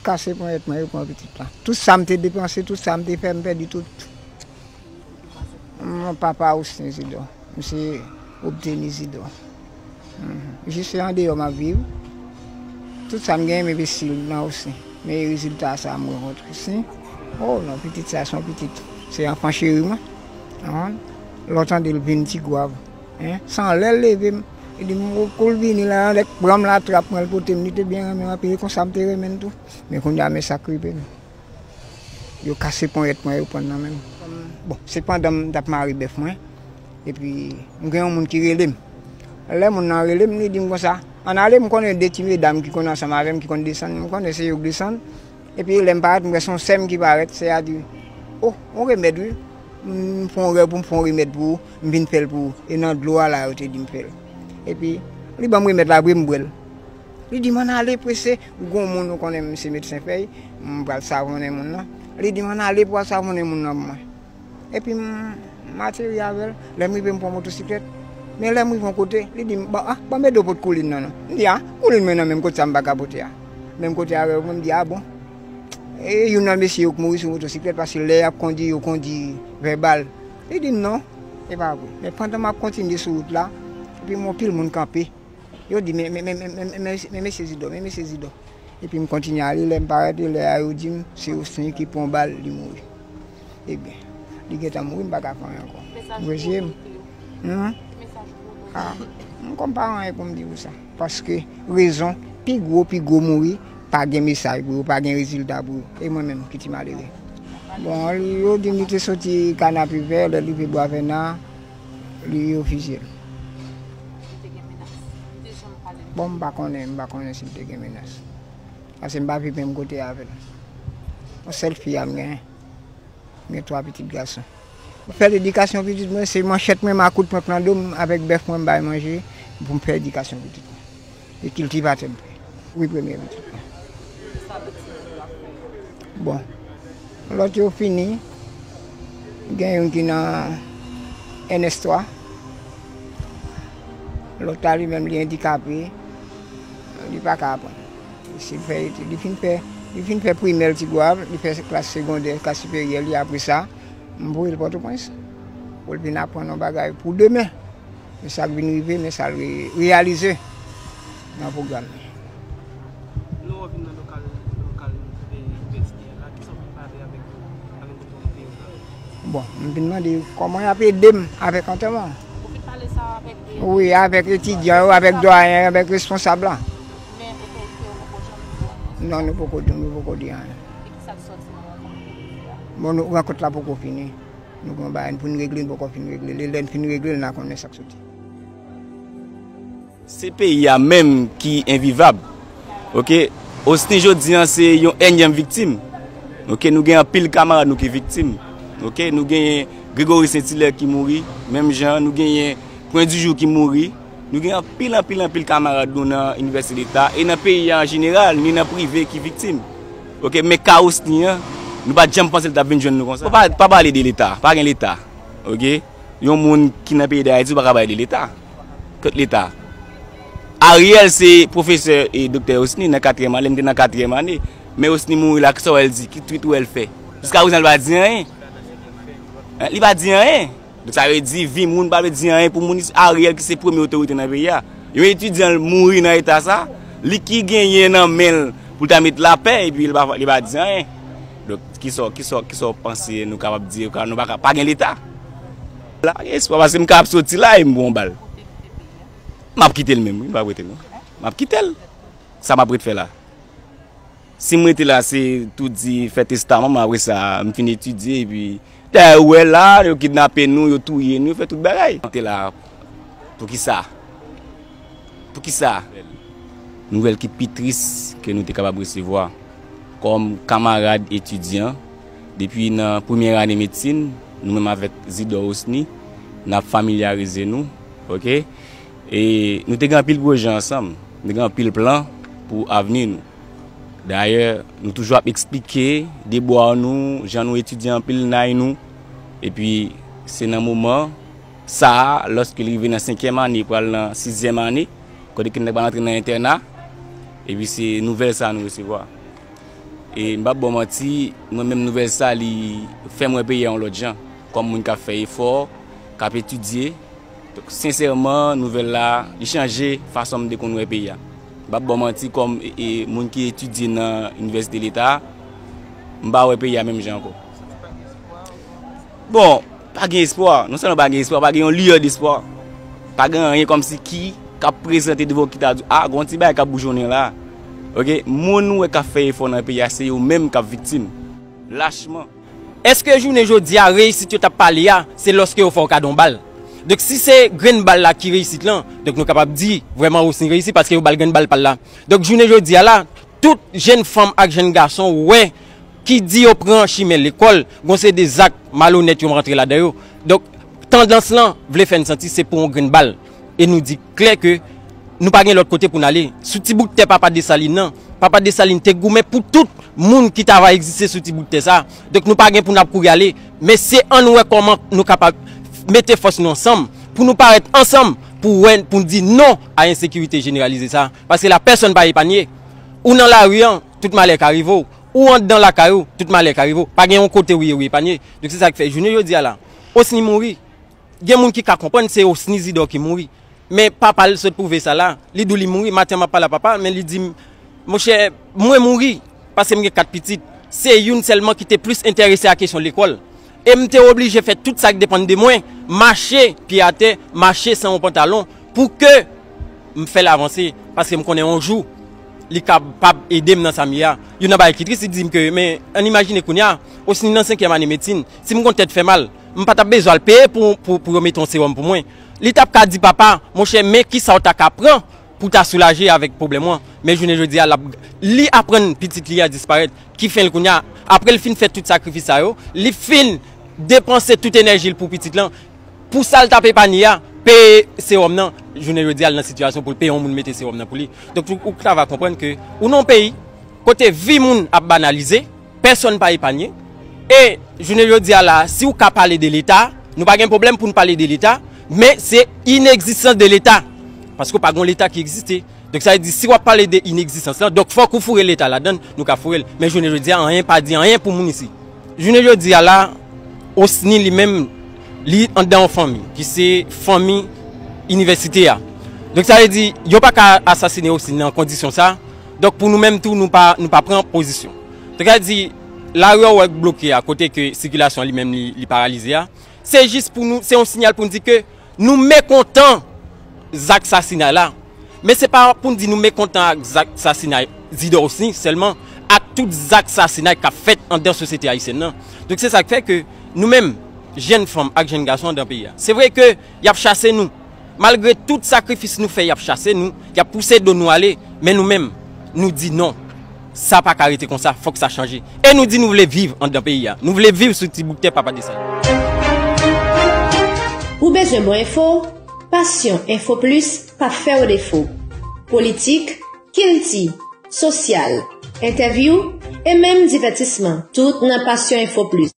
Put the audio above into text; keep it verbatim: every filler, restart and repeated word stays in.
kase ponyèt mwen, yo pran pitit la. Tout sa m te depanse, tout sa m te fè, m pèdi tout. Mon papa Austin Isidore, misye Obteni Isidore. Mhm. Jis se andeyò m ap viv. Tout sa m genyen, m envesti l nan Austin. Men rezilta sa m rankontre. Si? Oh non, pitit sa se yon pitit. Se anfan cheri mwen. Konprann? Lè w tande l vin Tigwav. Hein? San lè l leve m, li di m, kou l vini la, lè pran m la, trap mwen, l pote m, li te byen renmen m anpil, e konsa m te renmen l tou. Men kounye a, men sa k rive m. Yo kase ponyèt mwen, yo pran nan men m. Bon, se pandan m t ap mare bèf mwen, epi m gen yon moun ki rele m. Lè moun nan rele m, li di m konsa, ann ale, m konnen de ti medam ki konn ansanm avè m, ki konn desann, m konnen se yo k desann. Epi lè m parèt, m wè se yon sè m ki parèt, sè a di, o, yon remèd wi, m fè yon rèv pou m fè yon remèd pou ou, m vin fè l pou ou, e nan dlo a la yo te di m fè l. Epi li ban m remèd la vre, m bwè l. Li di m ann ale prese, gon moun ou konnen m se medsen fèy, m pral savonnen moun nan. Li di m ann ale pou w al savonnen moun nan pou mwen. Epi m, m ateri avè l, lè m rive m pran motosiklèt. Men lè m rive yon kote, li di m, ban, a, ban m ede w pot koulin nan non. M di, a, koulin mwen nan menm kot sa m pa ka pote a. Menm kote avè w, m di, a bon. E youn nan mesye yo k mouri sou motosiklèt, paske lè y ap kondi, yo kondi vèbal. Li di m non, e pa vre. Men pandan m ap kontinye sou wout la, epi m wè yon pil moun kanpe. Yo di, men, men, men mesye Zidò, men mesye Zidò. Epi m kontinye ale, lè m parèt, e lè a yo di m, se Osni ki pran bal, li mouri. Ebyen, li gentan mouri, m pa ka fè anyen ankò. Mwen je m. Mesaj pou ou. Ah, m konn pa anyen pou m di ou sa. Paske rezon, pi gwo, pi gwo mouri, pa gen mesaj pou yo, pa gen rezilta pou yo. E mwen menm ki ti malere. Bon, yo di m li te soti Kanapevè, lè l rive Bwavèna, li yo fizye l. Li te gen menas? Li te janm pale de... Bon, m pa konnen, m pa konnen si l te gen menas. Paske m pa viv menm kote avè l. Yon sèl fi a m genyen. M gen twa pitit gason. Pou fè ledikasyon pitit mwen, se manchèt mwen, makout mwen, pran do m, avèk bèf mwen, m bay manje, pou m fè edikasyon pitit mwen. E kiltivatè m te ye. Wi, premye pitit mwen. Bon. Lòt yo fini. Gen youn ki nan N S twa. Lòt la, li menm, li andikape. Li pa ka aprann. Si l fè etid, li fin fè, li fin fè primè l Tigwav, li fè klas segondè, klas siperyè li, apre sa, m voye l Pòtoprens. Pou l vin aprann yon bagay pou demen. Men sa k vin rive, men sa l re-, reyalize nan pwogram li. Lè w vin nan lokal, lokal, e, inivèsitè a la, kisa w vin pale avèk yo, avèk otorite yo la? Bon, m vin mande kòman y ap ede m avèk antèman. Ou vin pale sa avèk, e, wi, avèk etidyan yo, avèk dwayen, avèk responsab la. Men otorite yo poko janm di w anyen? Non, nou poko di, nou poko di anyen. E kisa k sòti nan rankont yo te fè a? Bon, nou, rankont la poko fini. Nou gen yon bagay pou n regle, n poko fin regle l. E lè n fin regle l, n a konnen sa k soti. Se peyi a menm ki envivab. Oke? Osni jodi an se yon ènyèm viktim. Oke? Nou gen anpil kamarad nou ki viktim. Oke? Nou genyen Gregory Saint Hilaire ki mouri, menm jan, nou genyen Point du Jour ki mouri. Nou gen anpil, anpil, anpil kamarad nou nan Inivèsite Leta e nan peyi a an jeneral, ni nan prive ki viktim. Oke, men ka Osni an, nou pa t janm panse l t ap vin jwenn nou konsa. Pa, pa pale de Leta, pa gen Leta. Oke? Yon moun ki nan peyi Dayiti, ou pa ka pale de Leta. Kot Leta? Ariel se pwofesè e doktè Osni nan katriyèm ane, m te nan katriyèm ane. Men Osni mouri la, kisa w wè l di? Ki tweet ou wè l fè? Jiska prezan, li pa di anyen. Hein, li pa di anyen. Donk, sa vle di, vi moun pa vle di anyen pou moun. Ariel ki se premye otorite nan peyi a. Yon etidyan mouri nan eta sa, li ki genyen nan men l pou l ta met lapè, epi li pa, li pa di anyen. Donk, kisa, kisa, kisa w panse nou kapab di, nou pa ka, pa gen Leta? La, pa gen espwa, paske m kapab soti la e m pran yon bal. M ap kite l menm, wi, m p ap rete non. M ap kite l. Sa m ap ret fè la? Si m rete la, se tou di fè testaman m, apre sa, m fin etidye, epi dayè, ou wè la, yo kidnape nou, yo touye nou, yo fè tout bagay. Te la, poukisa? Poukisa? Nouvèl ki pi tris ke nou te kapab resevwa kòm kamarad etidyan, depi nan premyè ane medsin, nou menm avèk Zidor Osni, n ap familyarize nou, oke? E nou te gen anpil pwojè ansanm, nou te gen anpil plan pou avni nou. Dayè, nou toujou ap eksplike debwa nou, jan nou etidye anpil nay nou. Epi, se nan moman sa a, lòske li rive nan senkyèm ane, pral nan sizyèm ane, kote ke nèg pral antre nan entèna, epi se nouvèl sa a nou resevwa. E m p ap ba w manti, mwen menm nouvèl sa, li fè m wè peyi a yon lòt jan. Kòm moun k ap fè efò, k ap etidye. Donk, sensèman, nouvèl la, li chanje fason m te konn wè peyi a. M p ap ba w manti, kòm, e, e, moun ki etidye nan Inivèsite Leta, m pa wè peyi a menm jan ankò. Bon, pa gen espwa. Non sèlman pa gen espwa, pa gen yon liyè despwa. Pa gen anyen kòmsi ki k ap prezante devan w ki ta di w, a, gen yon ti bagay k ap boujonnen la. Oke, moun ou wè k ap fè efò nan peyi a, se yo menm k ap viktim. Lachman. Èske jounen jodi a, reyisit yo t ap pale a, se lòske yo fè w kado yon bal? Donk, si se grenn bal la ki reyisit lan, donk nou kapab di, vrèman, Rosny reyisi paske yo ba l grenn bal pa l la. Donk, jounen jodi a la, tout jèn fanm ak jèn gason wè ki di yo pran chimen lekòl, gon se de zak malonèt yo rantre ladan yo. Donk, tandans lan vle fè n santi se pou yon grenn bal. E nou di klè ke nou pa gen lòt kote pou n ale. Sou ti bout tè Papa Desalin nan, Papa Desalin te goumen pou tout moun ki ta va egziste sou ti bout tè sa. Donk, nou pa gen pou n ap kouri ale. Mesye, ann wè kòman nou kapab mete fòs nou ansanm, pou nou parèt ansanm, pou wè, pou n di non a ensekirite jeneralize sa. Paske la, pèsonn pa epanye. Ou nan lari an, tout malè ka rive w. Ou anndan lakay ou, tout malè ka rive w. Pa gen yon kote ou ye ou epanye. Donk, se sa k fè jounen jodi a la, Rosny mouri. Gen moun ki ka konprann se Rosny Zidor ki mouri. Men papa l sot pwouve sa la. Li di w li mouri. Maten m ap pale a papa l, men li di m, monchè, mwen mouri paske m gen kat pitit. Se youn sèlman ki te plis enterese a kesyon lekòl. E m te oblije fè tout sa k depann de mwen, mache pye atè, mache san yon pantalon, pou ke m fè l avanse, paske m konnen yon jou, li kapab ede m nan sa m ye a. Youn nan bagay ki tris, li di m ke, men, ann imajine kounye a, Rosny nan senkyèm ane medsin, si m gon tèt fè mal, m pa t ap bezwen al peye pou, pou, pou yo mete yon sewòm pou mwen. Li t ap ka di, papa, monchè, men kisa w ta ka pran pou ta soulaje avèk pwoblèm ou an. Men jounen jodi a, l ap, li aprann pitit li a disparèt. Ki fen l kounye a? Apre l fin fè tout sakrifis sa yo, li fin depanse tout enèji l pou pitit lan, pou sa l t ap epanye a, peye sewòm nan, jounen jodi a, l nan sitiyasyon pou l peye yon moun mete sewòm nan pou li. Donk, ou, ou ta va konprann ke ou nan yon peyi kote vi moun ap banalize, pèsonn pa epanye. E jounen jodi a la, si w ka pale de Leta, nou pa gen pwoblèm pou n pale de Leta, men se inegzistans de Leta. Paske pa gen yon Leta ki egziste. Donk, sa vle di, si w ap pale de inegzistans lan, donk, fòk ou foure Leta ladan l, nou ka foure l. Men jounen jodi a, anyen pa di anyen pou moun isi. Jounen jodi a la, Rosny li menm, li anndan yon fanmi, ki se fanmi inivèsite a. Donk, sa vle di, yo pa ka asasine Rosny nan kondisyon sa. Donk, pou nou menm tou, nou pa, nou pa pran pozisyon. Donk, sa vle di, lari a w wè k bloke a, kote ke sikilasyon li menm li, li paralize a, se jis pou nou, se yon siyal pou n di ke nou mekontan zak sasinay la. Men se pa pou n di nou mekontan ak zak sasinay Zidor Rosny sèlman, ak tout zak sasinay k ap fèt anndan sosyete ayisyèn nan. Donk, se sa k fè ke nou menm, jèn fanm ak jèn gason anndan peyi a, se vre ke y ap chase nou. Malgre tout sakrifis nou fè, y ap chase nou, y ap pouse do nou ale, men nou menm, nou di non. Sa pa ka rete konsa, fòk sa chanje. E nou di nou vle viv anndan peyi a. Nou vle viv sou ti bout tè Papa Desalin. Ou bezwen bon enfo? Passion Info Plus p ap fè w defo. Politik, kilti, sosyal, entèvyou e menm divètisman, tout nan Passion Info Plus.